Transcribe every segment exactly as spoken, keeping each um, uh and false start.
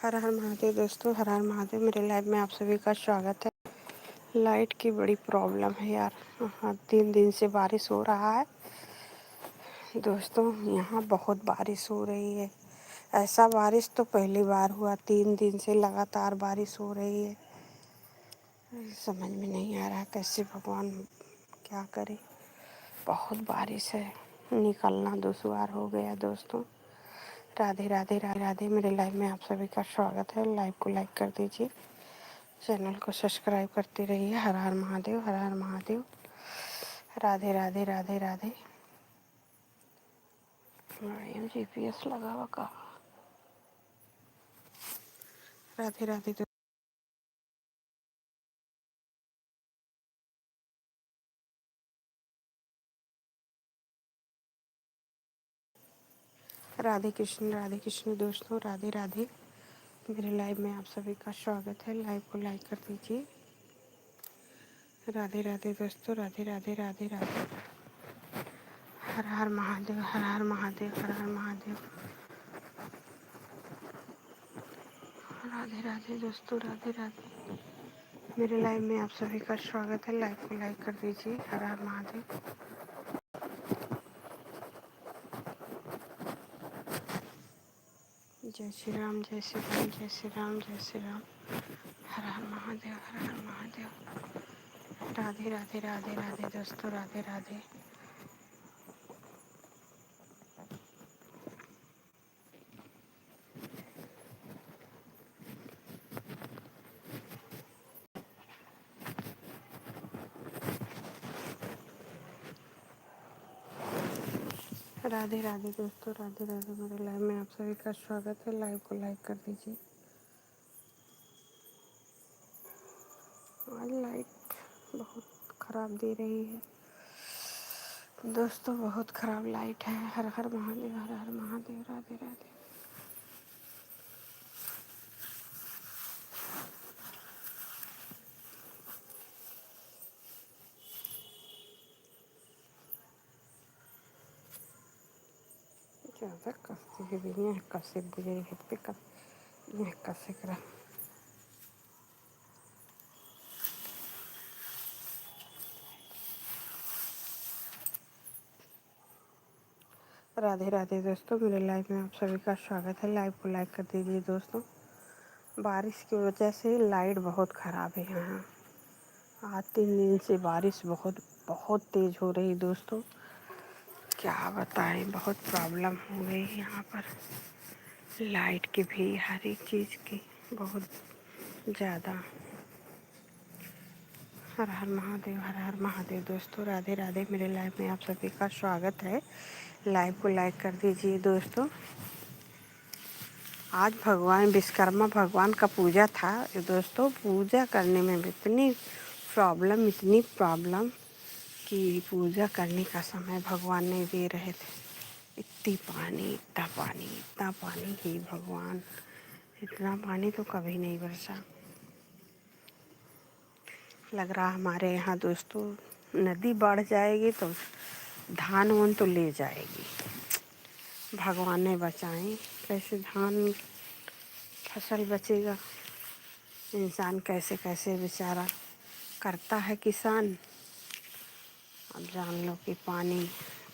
हर हर महादेव दोस्तों, हर हर महादेव। मेरे लाइव में आप सभी का स्वागत है। लाइट की बड़ी प्रॉब्लम है यार, हाँ, तीन दिन से बारिश हो रहा है दोस्तों, यहाँ बहुत बारिश हो रही है। ऐसा बारिश तो पहली बार हुआ, तीन दिन से लगातार बारिश हो रही है। समझ में नहीं आ रहा कैसे भगवान क्या करे, बहुत बारिश है, निकलना दुश्वार हो गया दोस्तों। राधे राधे राधे राधे। मेरे लाइव में आप सभी का स्वागत है। लाइव को लाइक कर दीजिए, चैनल को सब्सक्राइब करते रहिए। हर हर महादेव, हर हर महादेव। राधे राधे राधे राधे। हाँ, ये जीपीएस लगा हुआ का? राधे राधे। राधे कृष्ण, राधे कृष्ण दोस्तों, राधे राधे। मेरे लाइव में आप सभी का स्वागत है। लाइव को लाइक कर दीजिए। राधे राधे दोस्तों, राधे राधे, राधे राधे। हर हर महादेव, हर हर महादेव, हर हर महादेव। राधे राधे दोस्तों, राधे राधे। मेरे लाइव में आप सभी का स्वागत है। लाइव को लाइक कर दीजिए। हर हर महादेव। जय श्री राम, जय श्री राम, जय श्री राम, जय श्री राम। हर हर महादेव, हर हर महादेव। राधे राधे, राधे राधे दोस्तों, राधे राधे। राधे राधे दोस्तों, राधे राधे। मेरे लाइव में आप सभी का स्वागत है। लाइव को लाइक कर दीजिए। आज लाइट बहुत खराब दे रही है दोस्तों, बहुत खराब लाइट है। हर हर महादेव, हर हर महादेव। राधे राधे। ज्यादा कसे है भी, यहाँ कसे बुझे है पे कर, यहाँ कसे करा। राधे राधे दोस्तों, मेरे लाइव में आप सभी का स्वागत है। लाइव को लाइक कर दीजिए दोस्तों। बारिश की वजह से लाइट बहुत खराब है यहाँ। आज तीन दिन से बारिश बहुत, बहुत तेज हो रही दोस्तों, क्या बताएं, बहुत प्रॉब्लम हो गई यहाँ पर लाइट की भी, हर एक चीज़ की बहुत ज़्यादा। हर हर महादेव, हर हर महादेव दोस्तों, राधे राधे। मेरे लाइव में आप सभी का स्वागत है। लाइव को लाइक कर दीजिए दोस्तों। आज भगवान विश्वकर्मा भगवान का पूजा था दोस्तों। पूजा करने में इतनी प्रॉब्लम, इतनी प्रॉब्लम कि पूजा करने का समय भगवान नहीं दे रहे थे। इतनी पानी, इतना पानी, इतना पानी, हे भगवान, इतना पानी तो कभी नहीं बरसा। लग रहा हमारे यहाँ दोस्तों, नदी बढ़ जाएगी तो धान वान तो ले जाएगी। भगवान ने बचाएं, कैसे धान फसल बचेगा, इंसान कैसे कैसे बेचारा करता है किसान। अब जान लो कि पानी,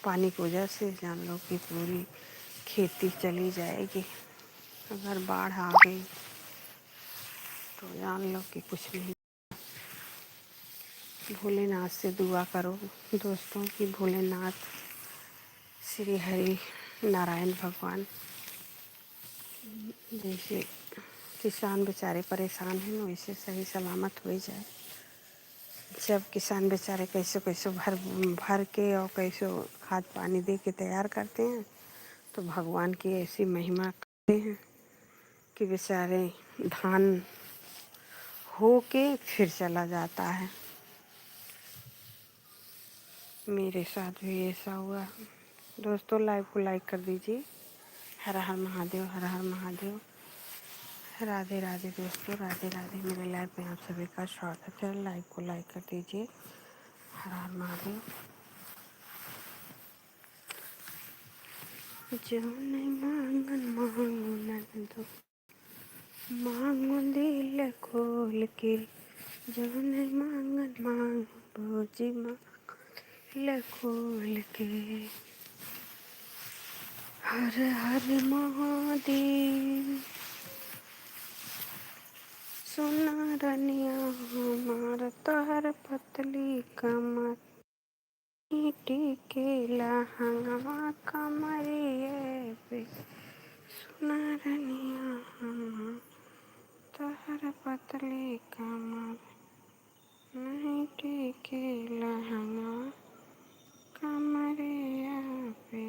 पानी की वजह से जान लो कि पूरी खेती चली जाएगी। अगर बाढ़ आ गई तो जान लो कि कुछ नहीं। भोलेनाथ से दुआ करो दोस्तों, कि भोलेनाथ, श्री हरि नारायण भगवान, जैसे किसान बेचारे परेशान हैं, वैसे सही सलामत हो जाए। जब किसान बेचारे कैसे कैसे भर, भर के और कैसे खाद पानी दे के तैयार करते हैं, तो भगवान की ऐसी महिमा हैं कि बेचारे धान हो के फिर चला जाता है। मेरे साथ भी ऐसा हुआ। दोस्तों, लाइव को लाइक कर दीजिए। हर हर महादेव, हर हर महादेव। राधे राधे दोस्तों, राधे राधे। मेरे लाइव में आप सभी का स्वागत है। लाइव को लाइक कर दीजिए। हर हर महादेव। जो नहीं मांगन मांगो नंदो। मांगो दिल खोल के, जौन मांगन मांगो भौजी, मांगो दिल खोल के। हर हर महादेव। सुना रनिया हमार, तोहर पतली कमर, टिकेला हंगवा कमरिए पे। सुना रनिया हमार, तोहर पतली कमर, नहीं टिकेला हंगवा कमरिया पे।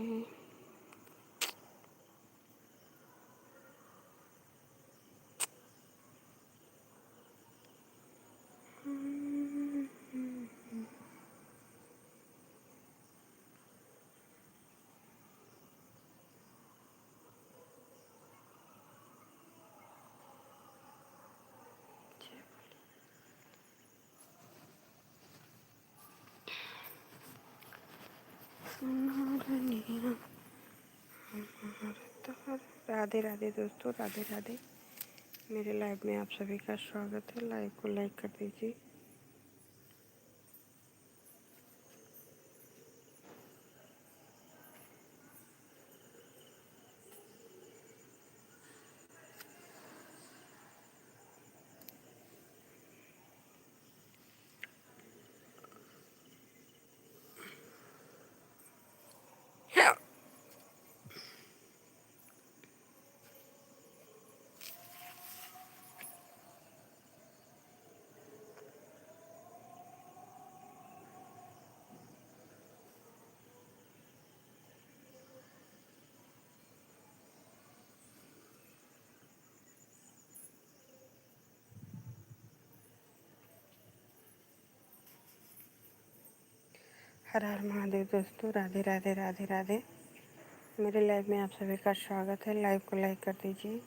सुना रनिया हमार, तोहर। राधे राधे दोस्तों, राधे राधे। मेरे लाइव में आप सभी का स्वागत है। लाइव को लाइक कर दीजिए। हर हर महादेव दोस्तों, राधे राधे, राधे राधे। मेरे लाइव में आप सभी का स्वागत है। लाइव को लाइक कर दीजिए।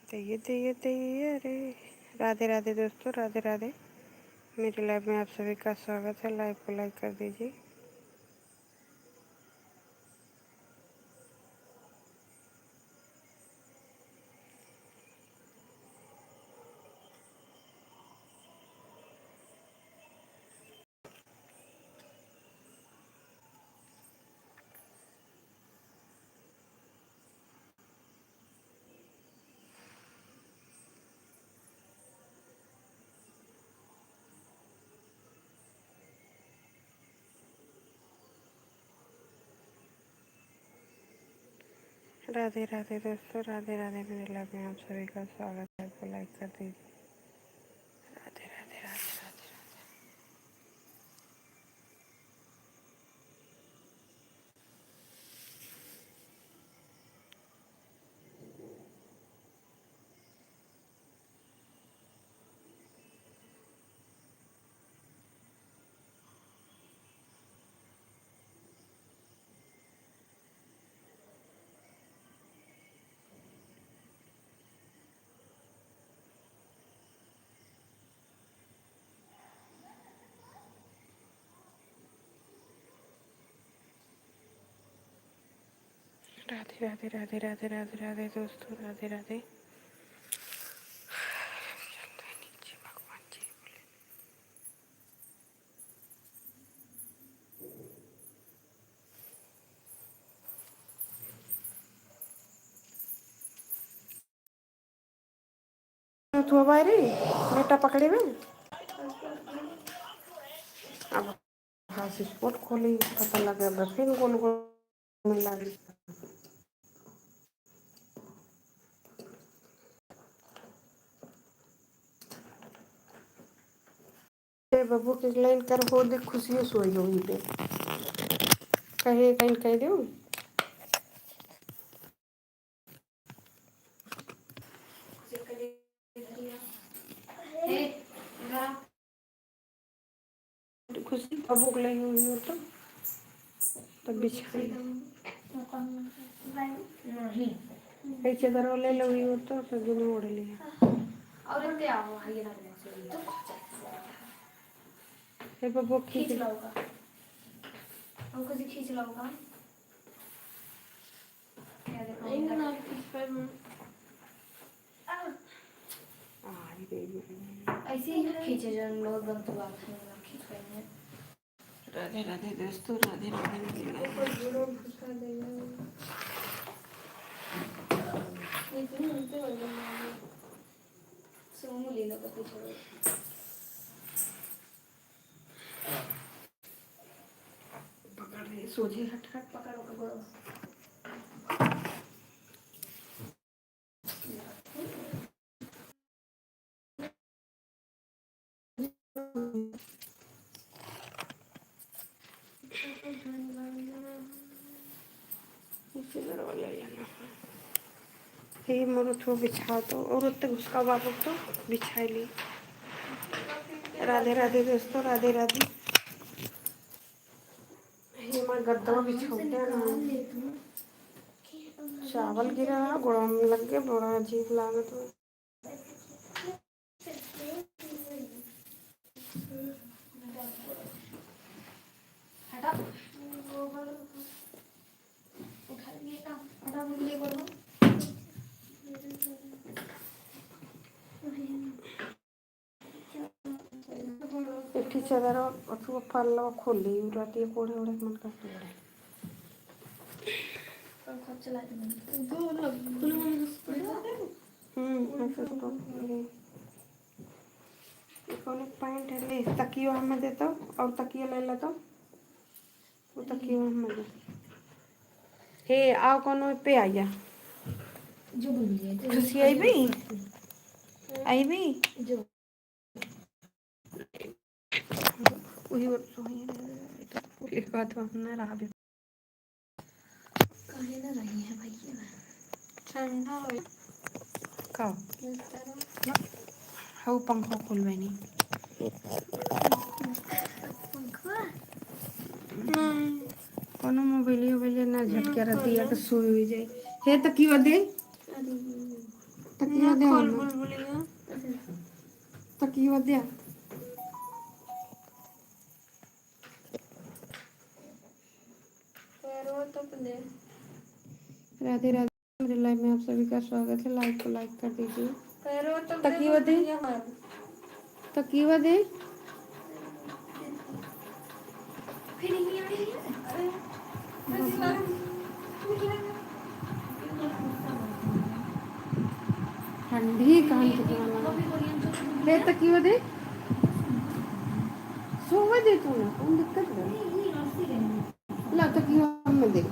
दैया, दैया, दैया रे। राधे राधे दोस्तों, राधे राधे। मेरे लाइव में आप सभी का स्वागत है। लाइव को लाइक कर दीजिए। राधे राधे दोस्तों, राधे राधे। मेरे लाइव में आप सभी का स्वागत है। को लाइक कर दीजिए। राधे राधे, राधे राधे, राधे। राधे राधे, राधे राधे, राधे राधे दोस्तों, राधे राधे। चलते हैं नीचे, भगवान जी बोले। तू हमारे बेटा पकड़े में। अब हॉटस्पॉट खोली, पता लगे बस फिर गोल गोल में लागी। ए बबू के लाइन कर हो दे, खुशियों सोई हो इनके। कहे लाइन कह दो। अब भूख लगी हुई हो तो, तब बिछाई। नहीं। ये चदर ले लो, ये तो सब दिन ओढ़ लिया। और इतने आओ, हाँ, ये ना मिला, sorry, तो खा जाए। हे बब्बू, खींच खींच। लाओगा। हमको से खींच लाओगा। क्या देखो? नहीं, ना खींच पाए हम। आ। आ, ये दे दे। ऐसे ही खींचे, जन लोग बनतुआ खींच पाएंगे। राधे राधे दोस्तों, राधे राधे। पकड़ रही, सोझे हट हट पकड़ो के गोड़वा। ये मोर उठो बिछा तो, और उत्ते घुसका बाबू तो बिछा ली। राधे राधे दोस्तों, राधे राधे। ये हमार गद्दा बिछौते हैं ना। चावल गिरा है, गोड़वा में लग गए, बड़ा अजीब लागत है। हटा। उठा लिए काम। हटा, बोलिए, बोलो। एक ठे चादर और अथुआ पल्लवा खोल ली, राती कोड़े ओढ़े के मन करत रहे। पंखा चला दे। हम्म, ऐसे तो ये, ये कौन एक पैंट है, ले, तकिया हमें दे तो, और तकिया ले ला तो। वो तकिया हमें दे। हे, आओ कोनो पे आइया। जो बोल दिया, जो खुशी आई भी? आई भी? जो। वही और सोई है, तो पूरी बात हम ना रहा भी। काहे ना रही है भैया? ठंडा हो। का? इस तरह। हऊ पंखा खोल बनी। पंखा? नहीं। कोनो मोबाइल, मोबाइल ना झटके ना रहती है, खोलो। तो सोई हुई जाए। हे तकिया दे। अरे। तकिया ना दे खोल हमको। बुलबुलिया। तकिया दे। पैरवा तोप दे। राधे राधे, मेरे लाइव में आप सभी का स्वागत है। लाइव को लाइक कर दीजिए। पैरवा तोप दे तकिया दे। बुलबुलिया हमार। तकिया दे। फिर ये, अरे, ठंडी कान के गाना। ले तकियो दे। सोवे दे तू ना, कौन दिक्कत बा? ला तकियो हमें दे।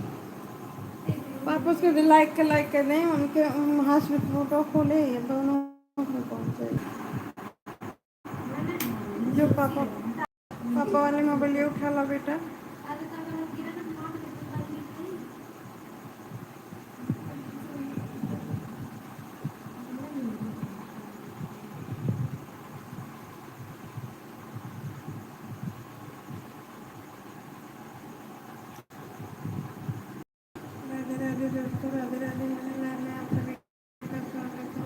वापस कर दे, लाइक के लाइक कर दे, उनके, उम, हाथ में फोटो खोले, ये दोनों में कौन से? जो पापा, पापा वाले मोबाइल ये उठा ला बेटा। राधे राधे दोस्तों, राधे राधे। मेरे लाइव में आप सभी का स्वागत है।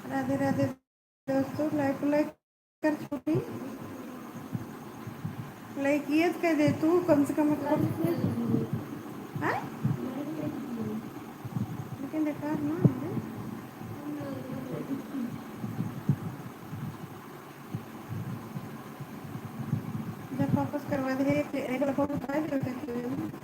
राधे राधे दोस्तों, लाइक, लाइक कर छोटी। लाइक ये कह दे तू, कम से कम एक बार। हाँ? लेकिन बेकार ना है। जब वापस करवा दे, एक, एक बार फोन उठा ले, उठा ले।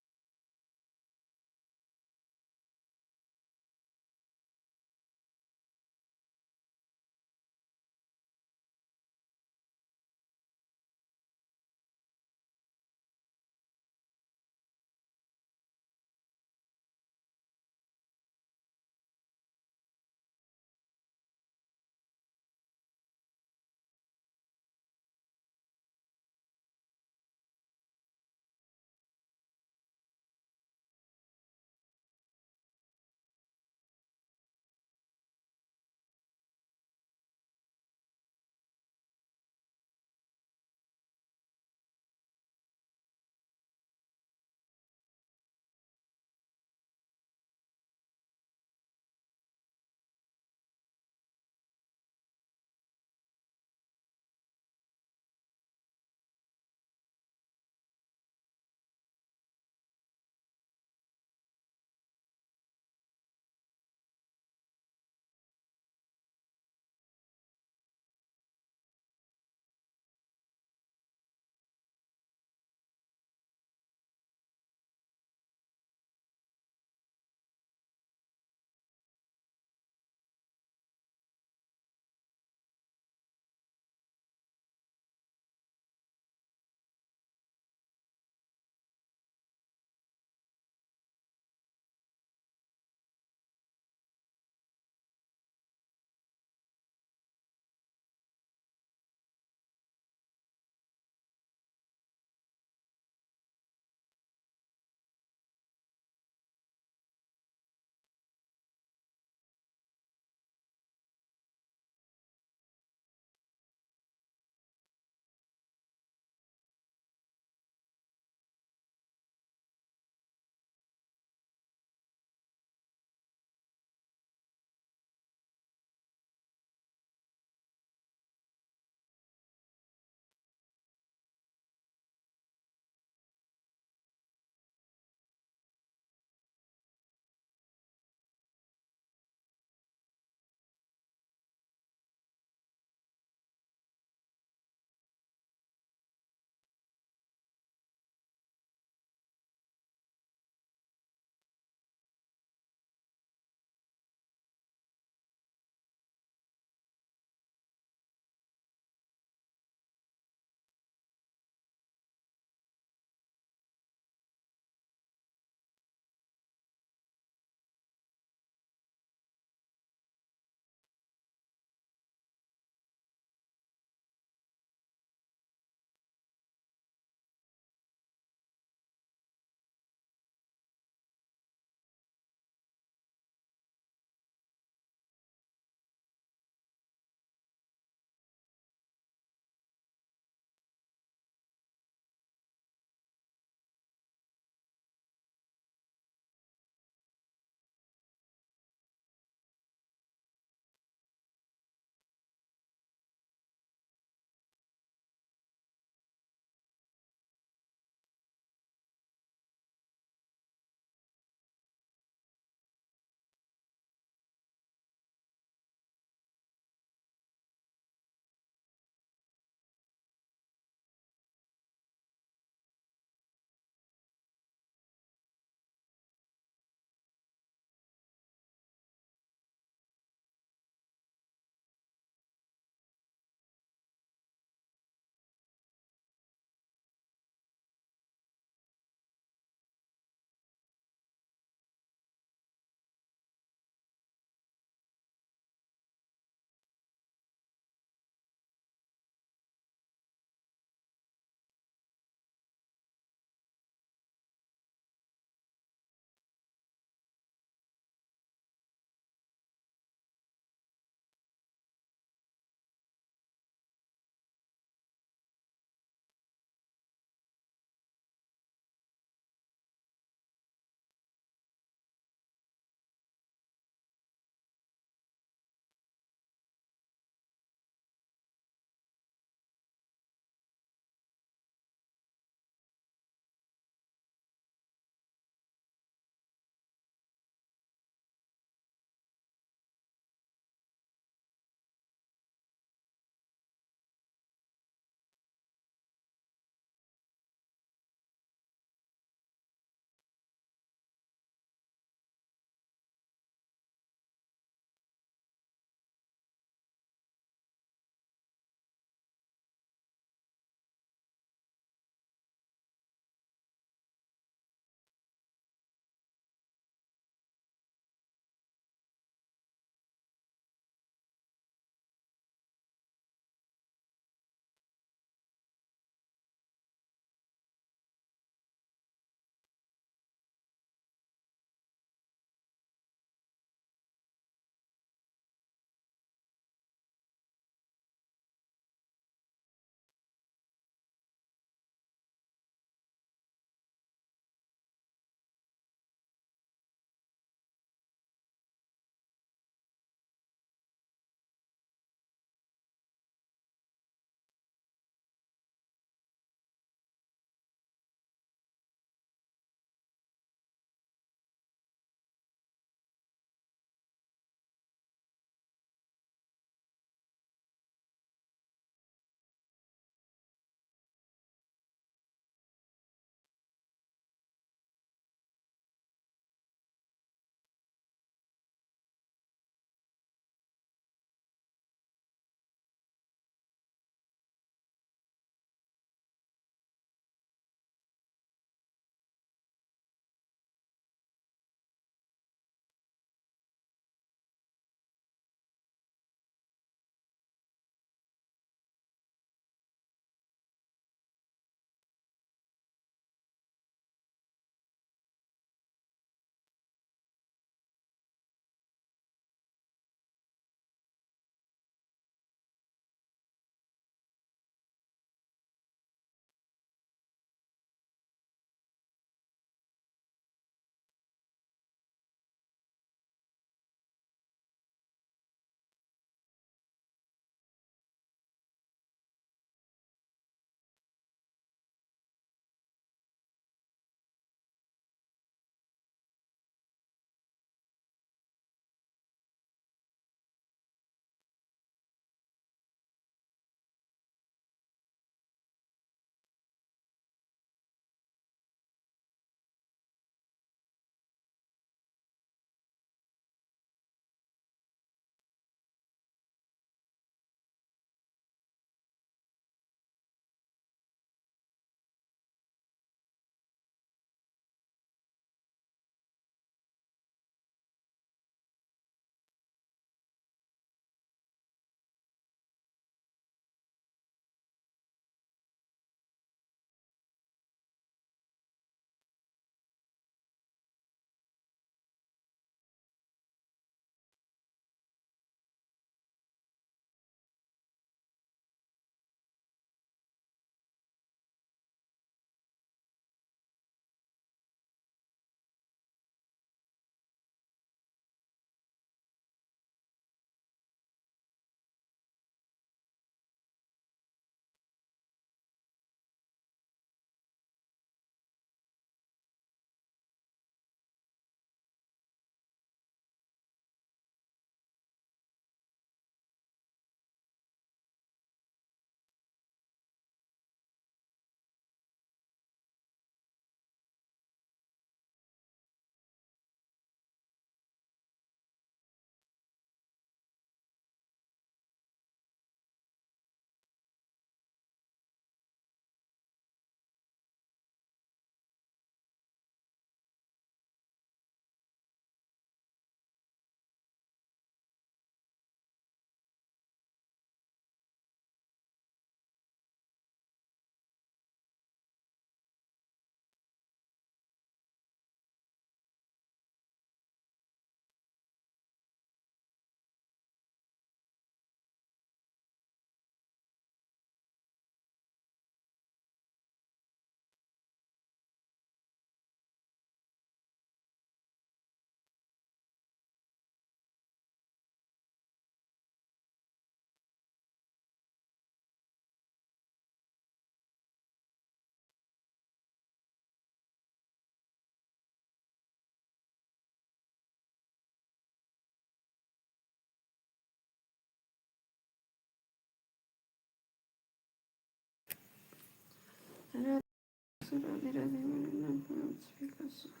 राधे राधे, मेरे नाम पे आप सभी का स्वागत।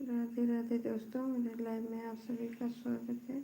राधे राधे दोस्तों, मेरे लाइव में आप सभी का स्वागत है।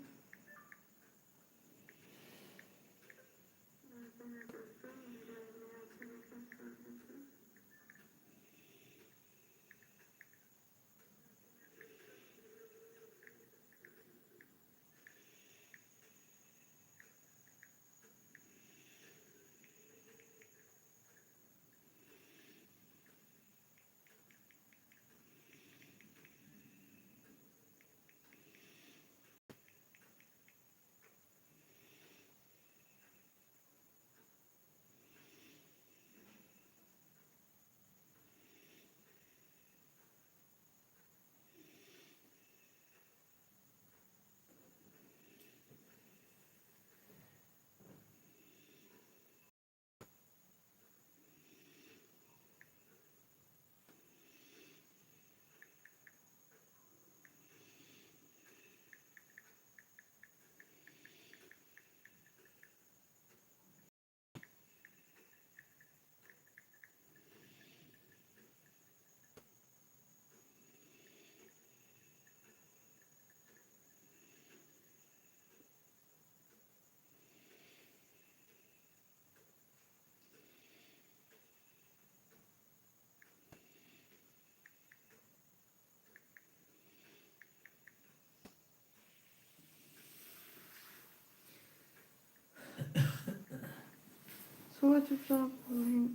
सोच तो आप नहीं।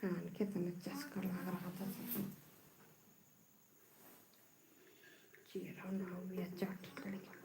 कान के तने चस्का लाग रहा था सबको। चेहरा ना हो गया चाट लड़के।